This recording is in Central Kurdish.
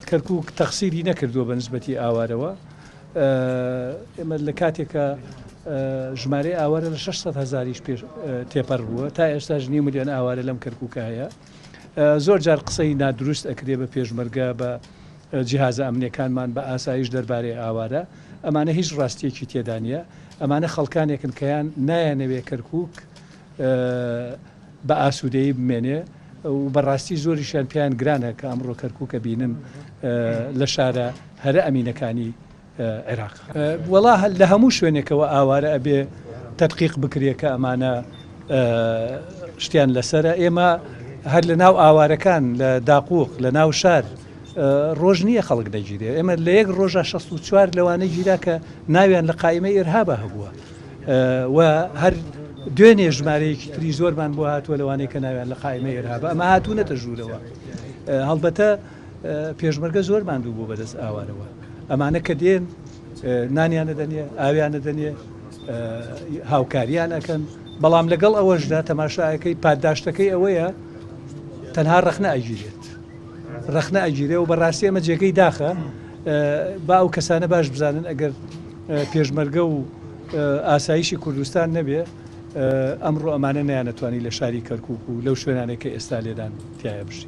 کەرکوک تەقسیری نەکردووە بە نسبەتی ئاوارەوە. ئێمە لە کاتێکا ژمارەی ئاوارە لە 600 هەزاریش پێش تێپەڕ بووە تا ئێستاش نیو ملیۆن ئاوارە لەم کەرکوکە هەیە. زۆر جار قسەی نادروست ئەکرێ بە پێشمەرگە بە جیهازە ئەمنیەکانمان بە ئاسایش دەربارەی ئاوارە ئەمانە هیچ ڕاستیەکی تێدا نیە ئەمانە خەڵکانێکن کەیان نایانەوێ کەرکوک بە ئاسوودەیی بمێنێ و بەڕاستی زۆریشیان پێیان گرانە کە ئەمڕۆ کەرکوک ئەبینن لە شارە هەرە ئەمینەکانی عێراق. وەڵا لە هەموو شوێنێکەوە ئاوارە ئەبێ تەدقیق بکرێ کە ئەمانە شتیان لەسەرە ئێمە هەر لە ناو ئاوارەکان لە داقوق لە ناو شار ڕۆژ نییە خەڵک نەگیرێ ئێمە لە یەک ڕۆژە 64 لەوانە گیرا کە ناویان لە قائیمەی ئیرهابا هەبووە و هەر دوێنێ ژمارەیەکی تری زۆرمان بۆ هاتووە لەوانەیە کە ناویان لە قائیمەی ئیرهابە ئەمە هاتوونەتە ژوورەوە هەڵبەتە پێشمەرگە زۆر ماندوو بوو بەدەست ئاوارەوە ئەمانە کە دێن نانیان دەدەنێ ئاویان دەدەنێ هاوکاریان ئەکەن بەڵام لەگەڵ ئەوەشدا تەماشاەکەی پاداشتەکەی ئەوەیە تەنها ڕەخنە ئەگیرێت ڕەخنە ئەگیرێ و بەڕاستی ئەمە جێگەی داخە با ئەو کەسانە باش بزانن ئەگەر پێشمەرگە و ئاسایشی کوردستان نەبێ ئەمڕۆ ئەمانە نیانەتوانی لە شاری کەرکک و لەو شوێنانێک کە ئێستا لێدان تایە بژی.